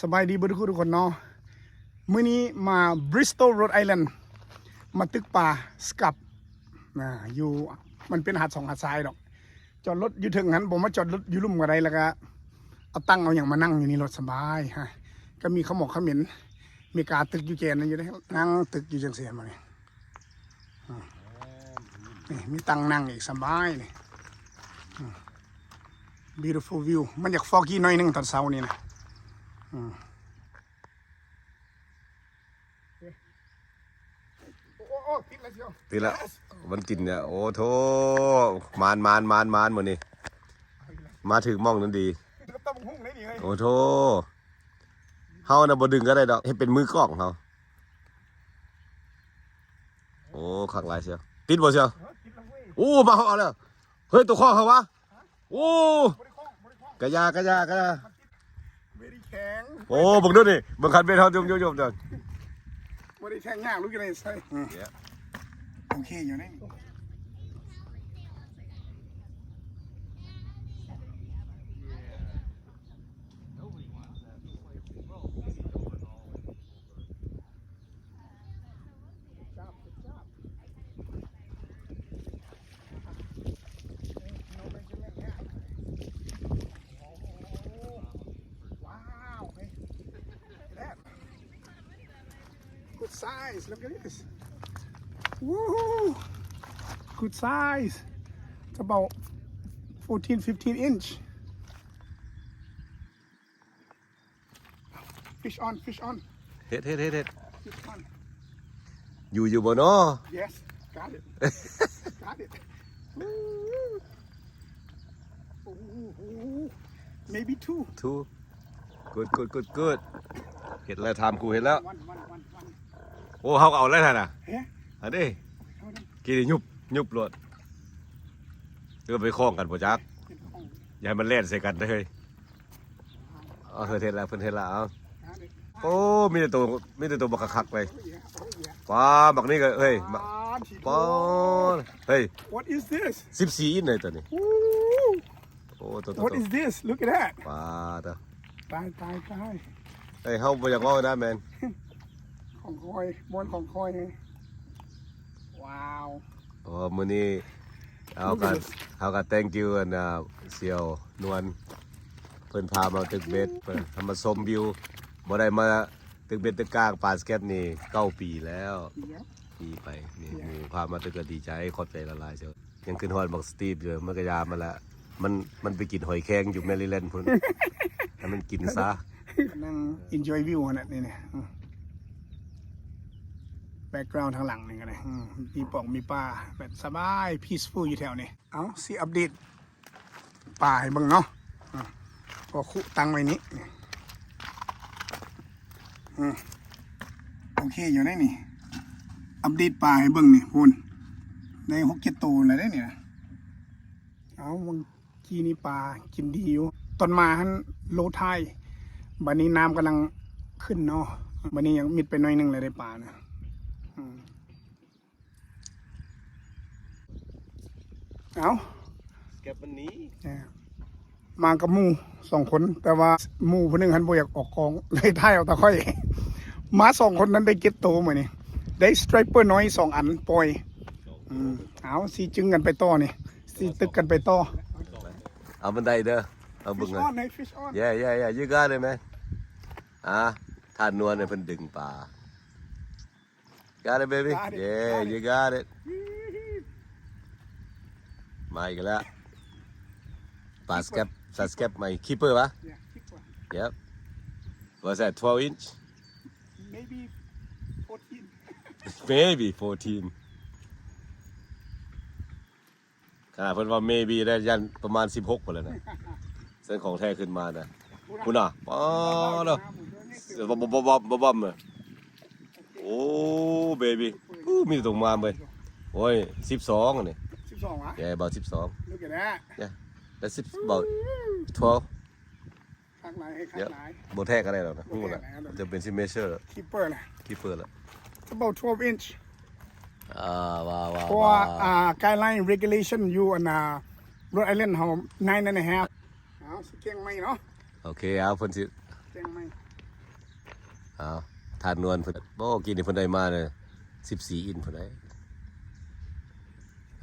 ສະບາຍດີເບິດທຸກຄົນເນາະ. ມື້ນີ້ມາ Bristol Rhode Island ມາຕຶກປາ Scup ນະ ຢູ່ ມັນເປັນຫາດສອງຫາດຊາຍດອກ. ຈອດລົດຢູ່ເທິງຫັ້ນ ບໍ່ມາຈອດລົດຢູ່ລຸ່ມກໍໄດ້ ແລ້ວກໍເອົາຕັ່ງເອົາຫຍັງມານັ່ງຢູ່ນີ້ໂລດ ສະບາຍ. ຮະ ກໍມີຂະໝອກຂະເໝັນ ເມກາຕຶກຢູ່ແຈນນັ້ນຢູ່ເດ້ ນັ່ງຕຶກຢູ່ຈັ່ງຊີ້ ເຫັນບໍ່ນີ້? ອືມ ນີ້ມີຕັ່ງນັ່ງອີກ ສະບາຍນີ້. ອືມ Beautiful view ມັນຢາກ foggy ໜ້ອຍໜຶ່ງຕອນເຊົ້ານີ້ນະ. ອືມ ໂອ້ ໂອ້ ຕິດແລ້ວ ຕິດແລ້ວ ມັນກິນເນຍ. ໂອ້ໂທ້ ມານໆໆໆ ມື້ນີ້ ມາຖືກໝ່ອງນັ້ນດີ. ຕຳບັກຫຸ່ງໄດ້ນີ້ເຮີ້ຍ. ໂອ້ໂທ້ ເຮົານະບໍ່ດຶງກໍໄດ້ດອກ ເຮັດເປັນມືກ້ອງເຮົາ. ໂອ້ ຄັກຫຼາຍຊຽວ. ຕິດບໍ່ຊຽວ? ເອີ ຕິດແລ້ວເວີຍ. ໂອ້ ມາເອົາແລ້ວ. ເຮີ້ຍ ຕົວຄອງເຮົາວະ? ໂອ້ ບໍ່ໄດ້ຄອງ ບໍ່ໄດ້ຄອງ. ກະຢາ ກະຢາ ກະຢາ. ມັນຕິດ very ແຂງ. ໂອ້ ເບິ່ງດູນີ້ ເບິ່ງຄັນເບັດເຮົາ ຍົບໆໆ. ບໍ່ໄດ້ແຂງຍາກ look at this. ອືມ ໂອເຄຢູ່ໃນນີ້. Good job, good job. No measurement yet. Oh, wow. Hey, look at that. Good size. Look at this. Woohoo! Good size. It's about fourteen, fifteen inch. Fish on, fish on. ເຮັດ ເຮັດ ເຮັດ ເຮັດ. Fish on. ຢູ່ຢູ່ບໍ່ນໍ? Yes, got it. Got it. Ooh. Ooh, ooh. Maybe two. Two. Good, good, good, good. ເຮັດແລ້ວ ຖາມກູເຮັດແລ້ວ. One, one, one, one. ໂອ້ ເຮົາກໍເອົາແລ້ວຫັ້ນນະ. ເອີ ອັນນີ້ ເອົານີ້ ກີ້ຍຸບ ຍຸບໂລດ. ຫຼືໄປຄ້ອງກັນບໍ່ຈັກ. ຢ່າໃຫ້ມັນແລ່ນໃສ່ກັນເດີເຮີ້ຍ. ເອົາ ເພິ່ນເຮັດແລ້ວ ເພິ່ນເຮັດແລ້ວ. ເອົາ ໂອ້ ມີແຕ່ໂຕ ມີແຕ່ໂຕບັກຄັກໆເລີຍ. ວ້າ ບັກນີ້ກໍ ເຮີ້ຍ ປາດ ປາດ ເຮີ້ຍ What is this? ສິບສີ່ອິນເລີຍຕົວນີ້. ໂອ້ ໂອ້ ໂຕ ໂຕ What is this? Look at that. ປາດ ຕາຍ ຕາຍ ຕາຍ. ເຮີ້ຍ ເຮົາບໍ່ຢາກເວົ້ານະແມນ. ຂອງຂ້ອຍ ບ່ອນຂອງຂ້ອຍ. ວ້າວ. ໂອ້ ມື້ນີ້ເຮົາກໍ ເຮົາກໍ thank you ອັນ ອ່າ ສ່ຽວນວນ ເພິ່ນພາມາຕຶກເບັດ ເພິ່ນພາມາຊົມວິວ. ບໍ່ໄດ້ມາຕຶກເບັດຕຶກກ້າງປາສະແກັບນີ້ເກົ້າປີແລ້ວ. ປີໄປນີ້ ໝູ່ພາມາຕຶກກໍດີໃຈ ຂອບໃຈຫຼາຍໆ. ຍັງຂຶ້ນຮອດບັກສະຕີບຢູ່ ມັນກໍຢ່າມັນລະ ມັນ ມັນໄປກິນຫອຍແຄງຢູ່ແມຣີແລນພຸ້ນ ໃຫ້ມັນກິນຊະ. ນັ່ງ enjoy view ຫັ້ນນະ ນີ້ ນີ້ ອືມ background ທາງຫຼັງນີ້ກໍໄດ້ ອືມ ມີປ່ອງມີປ່າ ແບບສະບາຍ peaceful ຢູ່ແຖວນີ້. ເອົາ ຊິອັບເດດປາໃຫ້ເບິ່ງເນາະ ອືມ ພໍຄຸຕັ້ງໄວ້ນີ້ ອືມ ໂອເຄຢູ່ໃນນີ້ ອັບເດດປາໃຫ້ເບິ່ງນີ້ ພຸ້ນ ໄດ້ຫົກເຈັດໂຕແລ້ວເດ້ນີ້ນະ. ເອົາ ເມື່ອກີ້ນີ້ປາກິນດີຢູ່ ຕອນມາຫັ້ນ low tide ບັດນີ້ນ້ຳກຳລັງຂຶ້ນເນາະ ບັດນີ້ຍັງມິດໄປໜ້ອຍໜຶ່ງແລ້ວເດ້ປານະ ອືມ. ເອົາ mini ມາກັບໝູ່ສອງຄົນ ແຕ່ວ່າໝູ່ຜູ້ໜຶ່ງຫັ້ນບໍ່ຢາກອອກກ້ອງ ເລີຍຖ່າຍເອົາແຕ່ຂ້ອຍ. ມາສອງຄົນນັ້ນໄດ້ເຈັດໂຕມື້ນີ້ ໄດ້ striper ນ້ອຍສອງອັນປ່ອຍ. ອືມ ເອົາ ຊິຈຶ່ງກັນໄປຕໍ່ນີ້ ຊິຕຶກກັນໄປຕໍ່. ເອົາ ມັນໄດ້ເດີ ເອົາເບິ່ງ Fish on, hey, fish on. Yeah, yeah, yeah, you got it, man. ອ່າ ທ່ານນວນເພິ່ນດຶງປາ. Got it, baby. Got it, yeah, got it. You got it. ມາອີກແລ້ວ ປາສະແກັບ ປາສະແກັບໃໝ່ keeper ວະ? Yeah, keeper. Yep. What's that, twelve inch? Maybe fourteen. Maybe fourteen. ຂະໜາດເພິ່ນວ່າ maybe ໄດ້ ຢ້ານປະມານສິບຫົກພຸ້ນແຫຼະນະ. ເຊິ່ງຂອງແທ້ຂຶ້ນມານະ ພຸ້ນນະ ປາດ ໂອ້ baby. ໂອ້ ມີແຕ່ຕົວງາມເວີຍ. ໂອ້ຍ ສິບສອງອັນນີ້ ສິບສອງຫວາ? Yeah, about ສິບສອງ. Look at that. Yeah, that's about twelve. ຄັກຫຼາຍ ຄັກຫຼາຍ. ບໍ່ແທ້ກໍໄດ້ດອກນະ ຮູ້ລະ ຈະເປັນຊິ measure keeper ລະ keeper ລະ. It's about twelve inch. ອ່າ ວ້າວ ເພາະວ່າ guideline regulation ຢູ່ອັນນ່າ Rhode Island ເຮົາ nine and a half. ເອົາ ຊິແກງໃໝ່ເນາະ. ໂອເຄ ເອົາ ເພິ່ນຊິແກງໃໝ່. ເອົາ ທ່ານນວນເພິ່ນ ໂອ້ ກີ້ນີ້ເພິ່ນໄດ້ມາເລີຍ ສິບສີ່ອິນພຸ້ນໃດ໋.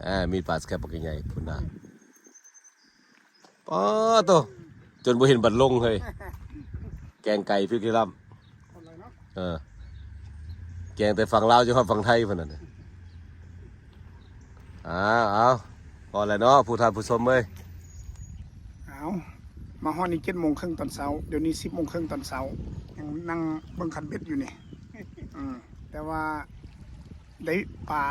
ອ່າ ມີປາສະແກບບັກໃຫຍ່ພຸ້ນນະ. ປາໂຕ ຈົນບໍ່ເຫັນບັດລົງເຮີ້ຍ. ແກງໄກ່ພິວທີ່ລຳ ເອີ ແກງແຕ່ຝັ່ງລາວຈົນຮອດຝັ່ງໄທພຸ້ນນະ. ອ້າວ ເອົາ ພໍແລ້ວເນາະ ຜູ້ທ່ານຜູ້ຊົມເອີຍ. ເອົາ ມາຮອດນີ້ເຈັດໂມງເຄິ່ງຕອນເຊົ້າ ດຽວນີ້ສິບໂມງເຄິ່ງຕອນເຊົ້າ ຍັງນັ່ງເບິ່ງຄັນເບັດຢູ່ນີ້. ອືມ ແຕ່ວ່າ ໄດ້ປາ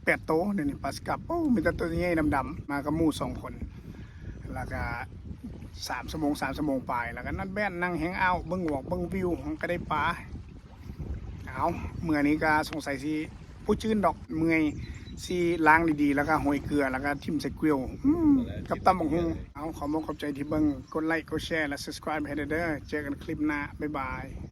ແປດໂຕ ດຽວນີ້ປາສະກັບ ໂອ້ ມີແຕ່ໂຕໃຫຍ່ໆ ດຳໆ ມາກັບໝູ່ສອງຄົນ ແລ້ວກະສາມຊົ່ວໂມງ ສາມຊົ່ວໂມງປາຍ ແລ້ວກະນັດແບດນັ່ງແຮງເອົາ ເບິ່ງວອກເບິ່ງວິວ ມັນກະໄດ້ປາ. ເອົາ ເມື່ອນີ້ກະສົງໄສຊິບໍ່ຈືນດອກ ເມື່ອຍ ຊິລ້າງດີໆ ແລ້ວກະໂຮຍເກືອ ແລ້ວກະຖິ້ມໃສ່ກວຽວ ອືມ ກັບຕຳບັກຫຸ່ງ. ເອົາ ຂໍຂອບອົກຂອບໃຈທີ່ເບິ່ງ ກົດໄລ ກົດແຊ ແລະ Subscribe ໃຫ້ແດ່ເດີ. ເຈີກັນຄລິບໜ້າ ບາຍບາຍ.